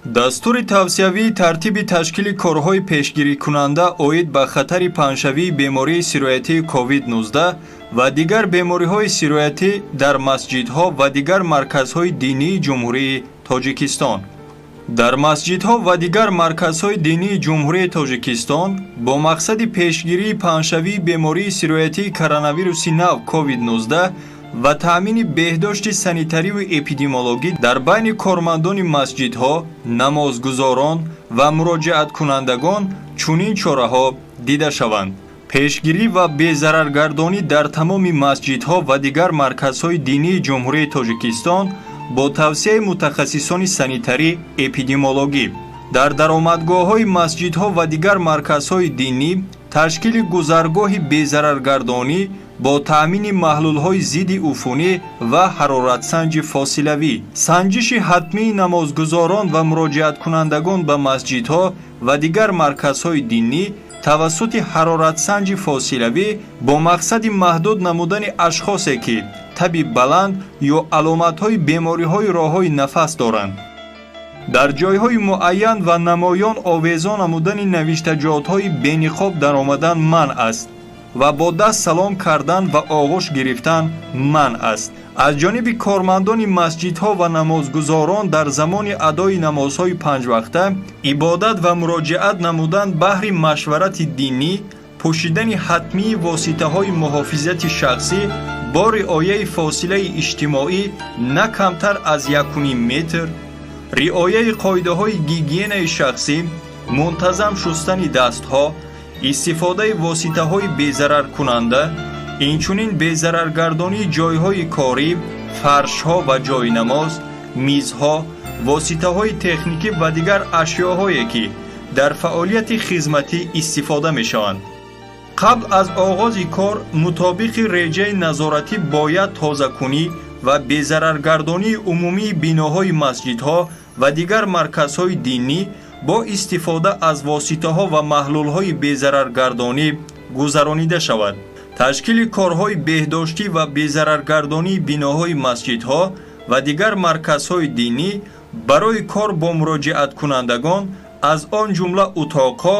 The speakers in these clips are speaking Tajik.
Дастури тавсиявии тартиби ташкили корҳои пешгирикунанда оид ба хатари паҳншавии бемории сироятии COVID-19 ва дигар бемориҳои сироятӣ дар масҷидҳо ва дигар марказҳои динии Ҷумҳурии Тоҷикистон. Дар масҷидҳо ва дигар марказҳои динии Ҷумҳурии Тоҷикистон бо мақсади пешгирии паҳншавии бемории сироятии коронавируси нав COVID-19 ва таъмини беҳдошти санитариву эпидемиологӣ дар байни кормандони масҷидҳо, намозгузорон ва муроҷиаткунандагон чунин чораҳо дида шаванд. Пешгирӣ ва безараргардонӣ дар тамоми масҷидҳо ва дигар марказҳои динии Ҷумҳурии Тоҷикистон бо тавсияи мутахассисони санитарӣ эпидемиологӣ. Дар даромадгоҳҳои масҷидҳо ва дигар марказҳои динӣ ташкили гузаргоҳи безараргардонӣ бо таъмини маҳлулҳои зидди уфунӣ ва ҳароратсанҷи фосилавӣ, санҷиши ҳатмии намозгузорон ва муроҷиаткунандагон ба масҷидҳо ва дигар марказҳои динӣ тавассути ҳароратсанҷи фосилавӣ бо мақсади маҳдуд намудани ашхосе ки таби баланд ё аломатҳои бемориҳои роҳҳои нафас доранд. Дар ҷойҳои муайян ва намоён овезон намудани навиштаҷотҳои бениқоб даромадан манъ аст ва бо даст салом кардан ва оғӯш гирифтан манъ аст. Аз ҷониби кормандони масҷидҳо ва намозгузорон дар замони адои намозҳои панҷвақта ибодат ва муроҷиат намудан баҳри машварати динӣ, пӯшидани ҳатмии воситаҳои муҳофизати шахсӣ бо риояи фосилаи иҷтимоӣ на камтар аз 1,5 метр, риояи қоидаҳои гигиенаи шахсӣ, мунтазам шустани дастҳо, истифодаи воситаҳои безараркунанда, инчунин безараргардонии ҷойҳои корӣ, фаршҳо ва ҷойнамоз, мизҳо, воситаҳои техникӣ ва дигар ашёҳое ки дар фаъолияти хизматӣ истифода мешаванд. Қабл аз оғози кор мутобиқи реҷаи назоратӣ бояд тозакунӣ ва безараргардонии умумии биноҳои масҷидҳо ва дигар марказҳои динӣ бо истифода аз воситаҳо ва маҳлулҳои безараргардонӣ гузаронида шавад. Ташкили корҳои беҳдоштӣ ва безараргардонии биноҳои масҷидҳо ва дигар марказҳои динӣ барои кор бо муроҷиаткунандагон аз он ҷумла утоқҳо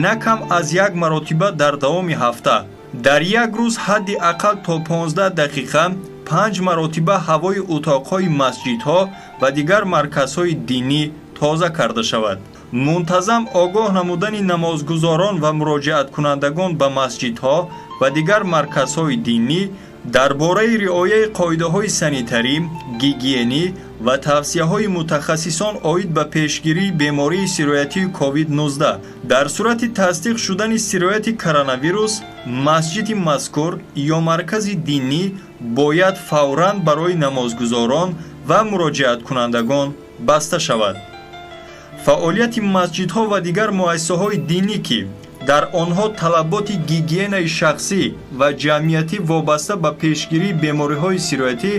на кам аз як маротиба дар давоми ҳафта, дар як рӯз ҳадди ақал то 15 дақиқа 5 маротиба ҳавои утоқҳои масҷидҳо ва дигар марказҳои динӣ тоза карда шавад. Мунтазам огоҳ намудани намозгузорон ва муроҷиаткунандагон ба масҷидҳо ва дигар марказҳои динӣ дар бораи риояи қоидаҳои санитарӣ, гигиенӣ ва тавсияҳои мутахассисон оид ба пешгирии бемории сироятии COVID-19. Дар сурати тасдиқ шудани сирояти коронавирус, масҷиди мазкур ё маркази динӣ бояд фавран барои намозгузорон ва муроҷиаткунандагон баста шавад. Фаъолияти масҷидҳо ва дигар муассисаҳои динӣ ки дар онҳо талаботи гигиенаи шахсӣ ва ҷамъиятӣ вобаста ба пешгирии бемориҳои сироятӣ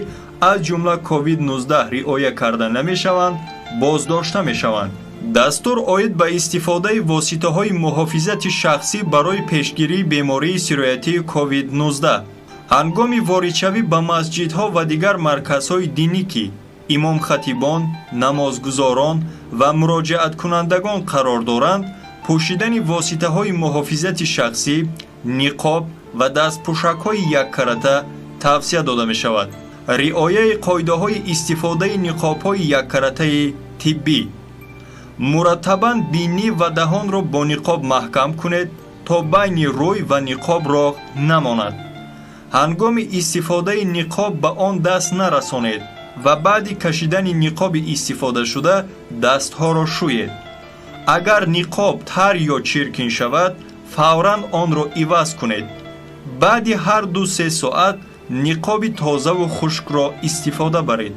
аз ҷумла COVID-19 риоя карда намешаванд, боздошта мешаванд. Дастур оид ба истифодаи воситаҳои муҳофизати шахсӣ барои пешгирии бемории сироятии COVID-19. Ҳангоми воридшавӣ ба масҷидҳо ва дигар марказҳои динӣ ки имомхатибон, намозгузорон ва муроҷиаткунандагон қарор доранд, пӯшидани воситаҳои муҳофизати шахсӣ, ниқоб ва дастпӯшакҳои яккарата тавсия дода мешавад. Риояи қоидаҳои истифодаи ниқобҳои яккаратаи тиббӣ. Мураттабан бинӣ ва даҳонро бо ниқоб маҳкам кунед то байни рӯй ва ниқоб роҳ намонад. Ҳангоми истифодаи ниқоб ба он даст нарасонед ва баъди кашидани ниқоби истифодашуда дастҳоро шӯед. Агар ниқоб тар ё чиркин шавад, фавран онро иваз кунед. Баъди ҳар 2-3 соат ниқоби тозаву хушкро истифода баред.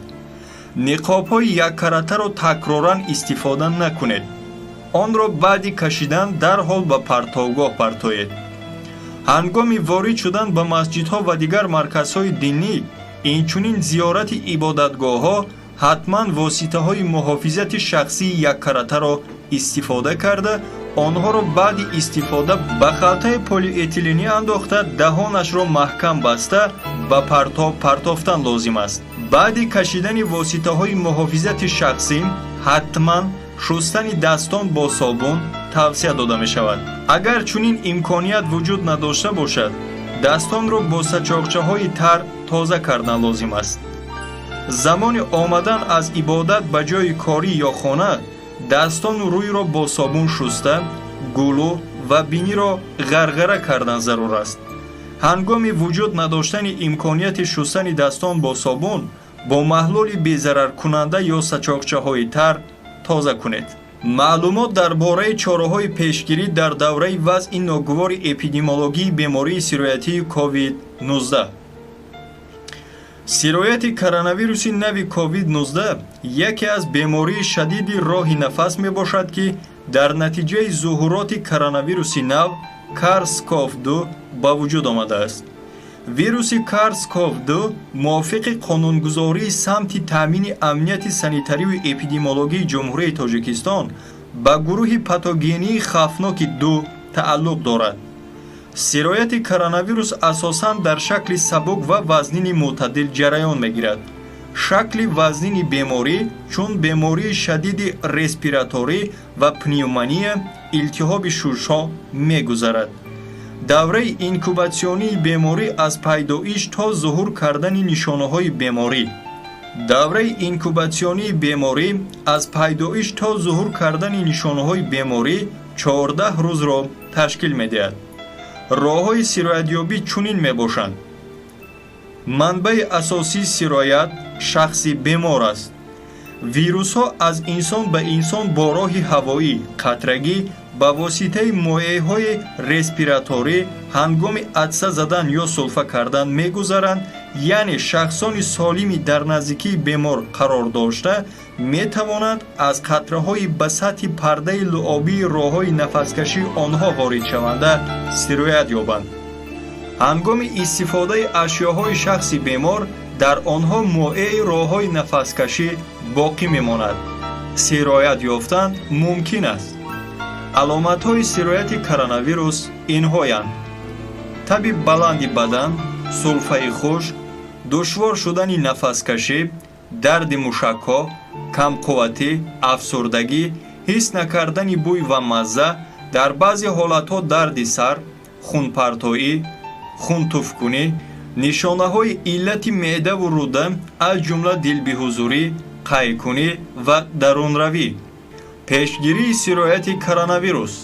Ниқобҳои яккаратаро такроран истифода накунед. Онро баъди кашидан дарҳол ба партовгоҳ партоед. Ҳангоми ворид шудан ба масҷидҳо ва дигар марказҳои динӣ, инчунин зиёрати ибодатгоҳҳо, ҳатман воситаҳои муҳофизати шахсии яккаратаро истифода карда, онҳоро баъди истифода ба халтаи полиэтиленӣ андохта, даҳонашро маҳкам баста ба партов партофтан лозим аст. Баъди кашидани воситаҳои муҳофизати шахсӣ ҳатман Шустани дастон бо собун тавсия дода мешавад. Агар чунин имконият вуҷуд надошта бошад, дастонро бо сачоқчаҳои тар тоза кардан лозим аст. Замони омадан аз ибодат ба ҷои корӣ ё хона дастону рӯйро бо собун шуста, гулӯ ва биниро ғарғара кардан зарур аст. Ҳангоми вуҷуд надоштани имконияти шустани дастон бо собун, бо маҳлули безараркунанда ё сачоқчаҳои тар тоза кунед. Маълумот дар бораи чораҳои пешгирӣ дар давраи вазъи ногувори эпидемиологии бемории сироятии COVID-19. Сирояти коронавируси нави COVID-19 яке аз бемории шадиди роҳи нафас мебошад, ки дар натиҷаи зуҳуроти коронавируси нав SARS-CoV-2 ба вуҷуд омадааст. Вируси SARS-CoV-2 мувофиқи қонунгузории самти таъмини амнияти санитарию эпидемиологии Ҷумҳурии Тоҷикистон ба гурӯҳи патогении хавфноки 2 тааллуқ дорад. Сирояти коронавирус асосан дар шакли сабук ва вазнини мӯътадил ҷараён мегирад. Шакли вазнини беморӣ чун бемории шадиди респираторӣ ва пневмония, илтиҳоби шушҳо мегузарад. Давраи инкубатсионии беморӣ аз пайдоиш то зуҳур кардани нишонаҳои беморӣ. Давраи инкубатсионии беморӣ аз пайдоиш то зуҳур кардани нишонаҳои беморӣ 14 рӯзро ташкил медиҳад. Роҳҳои сироятёбӣ чунин мебошанд. Манбаи асосии сироят шахси бемор аст. Вирусҳо аз инсон ба инсон бо роҳи ҳавоӣ, қатрагӣ, ба воситаи моеъҳои респираторӣ ҳангоми атса задан ё сулфа кардан мегузаранд, яъне шахсони солими дар наздикии бемор қарор дошта метавонанд аз қатраҳои ба сатҳи пардаи луобии роҳҳои нафаскашии онҳо воридшаванда сироят ёбанд. Ҳангоми истифодаи ашёҳои шахси бемор дар онҳо моеъи роҳҳои нафаскашӣ боқӣ мемонад. Сироят ёфтан мумкин аст. Аломатҳои сирояти коронавирус инҳоянд: таби баланди бадан, сулфаи хушк, душвор шудани нафаскашӣ, дарди мушакҳо, камқувватӣ, афсурдагӣ, ҳис накардани бӯй ва мазза, дар баъзе ҳолатҳо дарди сар, хунпартоӣ, хунтуфкунӣ, нишонаҳои иллати меъдаву рӯда, аз ҷумла дилбиҳузурӣ, қайкунӣ ва дарунравӣ. Пешгирии сирояти коронавирус.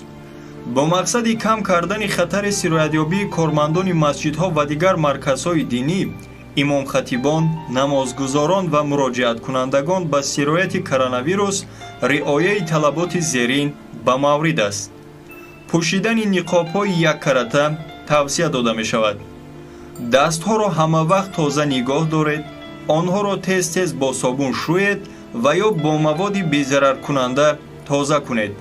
Бо мақсади кам кардани хатари сироятёбии кормандони масҷидҳо ва дигар марказҳои динӣ, имомхатибон, намозгузорон ва муроҷиаткунандагон ба сирояти коронавирус риояи талаботи зерин ба маврид аст. Пӯшидани ниқобҳои яккарата тавсия дода мешавад. Дастҳоро ҳамавақт тоза нигоҳ доред, онҳоро тез-тез бо собун шӯед ва ё бо маводи безараркунанда тоза кунед.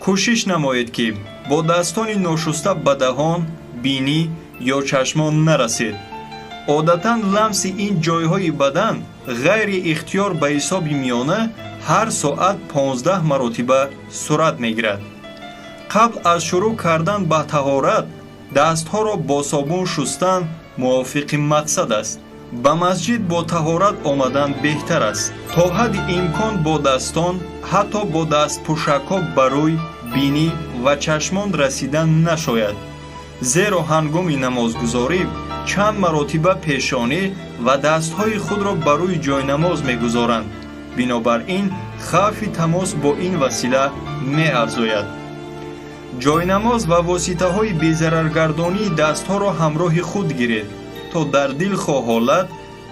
Кӯшиш намоед, ки бо дастони ношуста ба даҳон, бинӣ ё чашмон нарасед. Одатан ламси ин ҷойҳои бадан ғайри ихтиёр ба ҳисоби миёна ҳар соат 15 маротиба сурат мегирад. Қабл аз шурӯъ кардан ба таҳорат дастҳоро бо собун шустан мувофиқи мақсад аст. Ба масҷид бо таҳорат омадан беҳтар аст. То ҳадди имкон бо дастон, ҳатто бо дастпӯшакҳо ба рӯй, бинӣ ва чашмон расидан нашояд, зеро ҳангоми намозгузорӣ чанд маротиба пешонӣ ва дастҳои худро ба рӯи ҷойнамоз мегузоранд. Бинобар ин хавфи тамос бо ин васила меафзояд. Ҷойнамоз ва воситаҳои безараргардонии дастҳоро ҳамроҳи худ гиред, то дар дилхоҳ ҳолат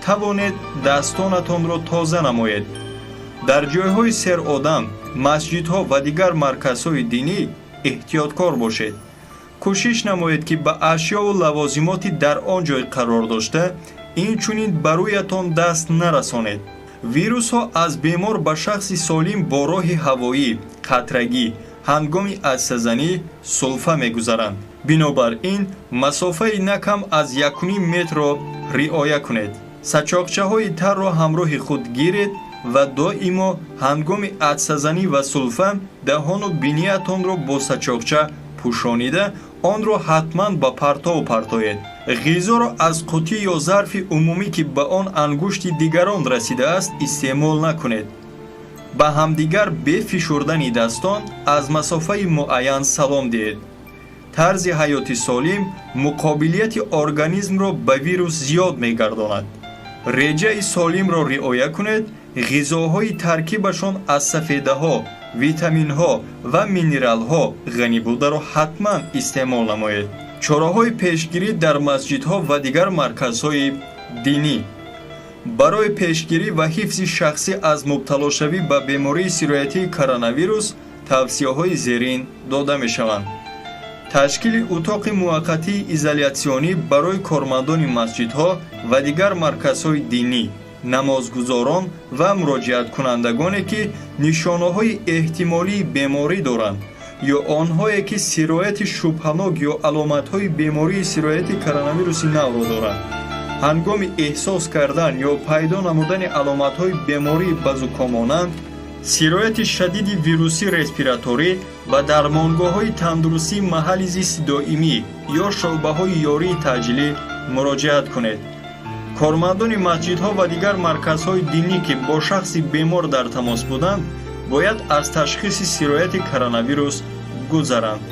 тавонед дастонатонро тоза намоед. Дар ҷойҳои серодам, масҷидҳо ва дигар марказҳои динӣ эҳтиёткор бошед. Кӯшиш намоед, ки ба ашёву лавозимоти дар он ҷой қарор дошта, инчунин ба рӯятон даст нарасонед. Вирусҳо аз бемор ба шахси солим бо роҳи ҳавоӣ, қатрагӣ, ҳангоми атсазанӣ, сулфа мегузаранд. Бинобар ин масофаи на кам аз 1,5 метрро риоя кунед. Сачоқчаҳои тарро ҳамроҳи худ гиред ва доимо ҳангоми атсазанӣ ва сулфа даҳону биниятонро бо сачоқча пӯшонида, онро ҳатман ба партов партоед. Ғизоро аз қутӣ ё зарфи умумӣ, ки ба он ангушти дигарон расидааст, истеъмол накунед. Ба ҳамдигар бе фишурдани дастон аз масофаи муайян салом диҳед. Тарзи ҳаёти солим муқобилияти организмро ба вирус зиёд мегардонад. Реҷаи солимро риоя кунед. Ғизоҳои таркибашон аз сафедаҳо, витаминҳо ва минералҳо ғанӣ бударо ҳатман истеъмол намоед. Чораҳои пешгирӣ дар масҷидҳо ва дигар марказҳои динӣ. Барои пешгирӣ ва ҳифзи шахсӣ аз мубталошавӣ ба бемории сироятии коронавирус тавсияҳои зерин дода мешаванд. Ташкили утоқи муваққатии изолятсионӣ барои кормандони масҷидҳо ва дигар марказҳои динӣ, намозгузорон ва муроҷиаткунандагоне, ки нишонаҳои эҳтимолии беморӣ доранд ё онҳое, ки сирояти шубҳанок ё аломатҳои бемории сирояти коронавируси навро доранд. Ҳангоми эҳсос кардан ё пайдо намудани аломатҳои бемории ба зукомонанд, сирояти шадиди вирусӣ респираторӣ ба дармонгоҳҳои тандурустии маҳалли зисти доимӣ ё шӯъбаҳои ёрии таъҷилӣ муроҷиат кунед. Кормандони масҷидҳо ва дигар марказҳои динӣ, ки бо шахси бемор дар тамос буданд, бояд аз ташхиси сирояти коронавирус гузаранд.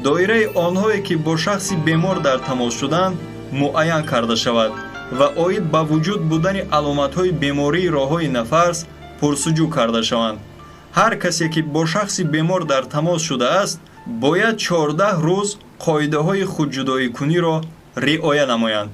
Доираи онҳое, ки бо шахси бемор дар тамос шуданд, муайян карда шавад ва оид ба вуҷуд будани аломатҳои бемории роҳҳои нафас пурсуҷӯ карда шаванд. Ҳар касе, ки бо шахси бемор дар тамос шудааст, бояд 14 рӯз қоидаҳои худҷудоикуниро риоя намоянд.